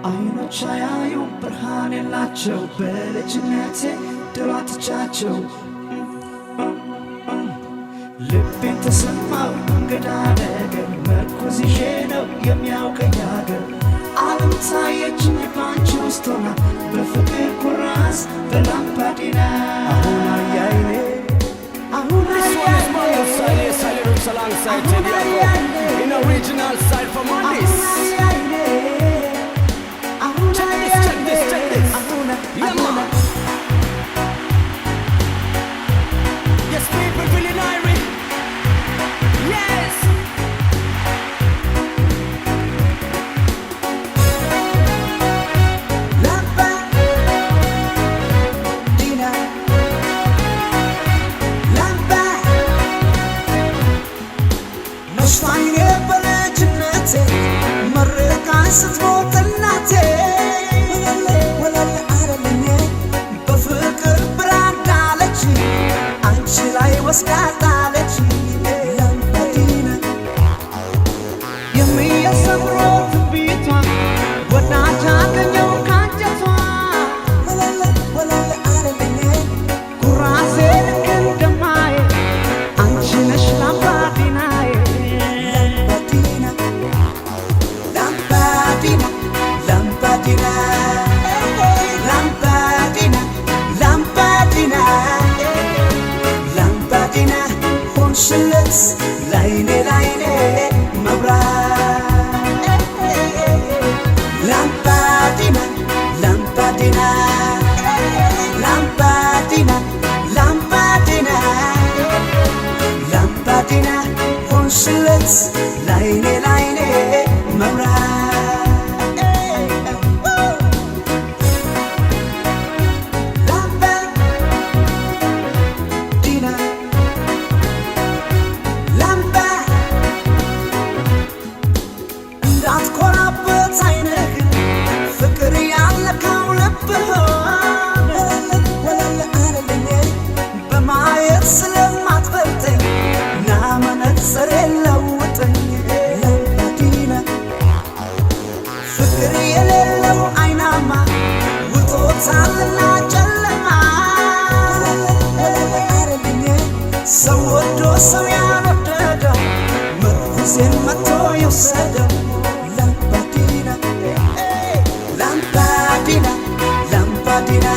አይኖች አያዩ ብርሃን የላቸው በልጅነቴ ድሮ አጥቻቸው። ልቤን ተሰማው እንግዳ ነገር፣ መርኩዝ ይዤ ነው የሚያውቀኝ ሀገር። ዓለም ታየችኝ ባንቺ ውስጥ ሆና በፍቅር ኩራዝ በላምባዲና። አሁን አያይኔ አሁን This one is Manu Sale, Sale Roots alongside Teddy Afro. In original style from Mandis. Check this, check this, check this. Yeah, man. Yes, people feeling irie. Yes. ላምባዲና ላምባ መሽቷይኔ በልጅነቴ መርቃኝ ስትሞት እናቴ ወለል ወለል አለልኝ በፍቅር ብራዳ አለች አንቺ ላይ ወስዳ ጣለች። ላምባዲና የሚያሰምሮ ትንቢቷ ወዳጅ አገኘው ካንጀቷ። ወለል ወለል አለልኝ ኩራዜ ልክ እንደማየ አንቺ ነሽ ላምባዲናዬ። ላምባዲና ላምባዲና ላምባዲና ላምባዲና ላምባዲና ላምባዲና ሆንሽለት ላይኔ ላይኔ መብራት። ላምባዲና ላምባዲና ላምባዲና ላምባዲና ላምባዲና ሆንሽለት ላይኔ ላይኔ መብራት። ላምባዲና ላምባ እንዳትኮራበት አይንህ ፍቅር ያለካው ልብህ ወለል ወለል አለልኝ በማየት ስለማትበልጠኝ ና መነጽር የለውጠኝ። ላምባዲና ፍቅር የሌለው አይናማ ውጦታልና ጨለማ። ወለል አለልኝ ሰው ወዶ ሰው ያልወደደው ምርኩዜን መጥቶ የወሰደው። ላምባዲና ላምባዲና ላምባዲና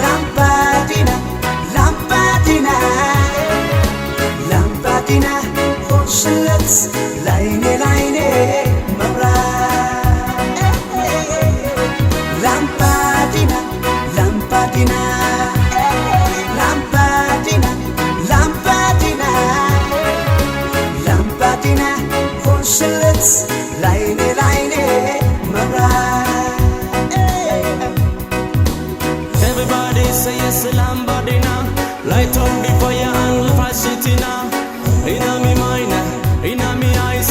ላምባዲና ላምባዲና ላምባዲና ሆንሽለት ላይኔ ላይኔ መብራት። ላምባዲና ላምባዲና ላምባዲና ላምባዲና ላምባዲና ሆንሽለት ላይኔ ላይኔ መብራት። Everybody say yes, Lambadina. Light up the fire and flash it in. Inna me mind, inna me eyes.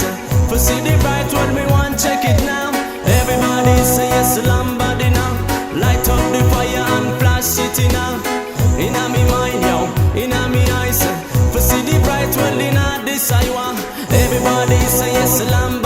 For see the bright world, me want check it now. Everybody say yes, Lambadina. Light up the fire and flash it in. Inna me mind, yo, inna me eyes. For see the bright world inna this I want. Everybody say yes, Lambadina.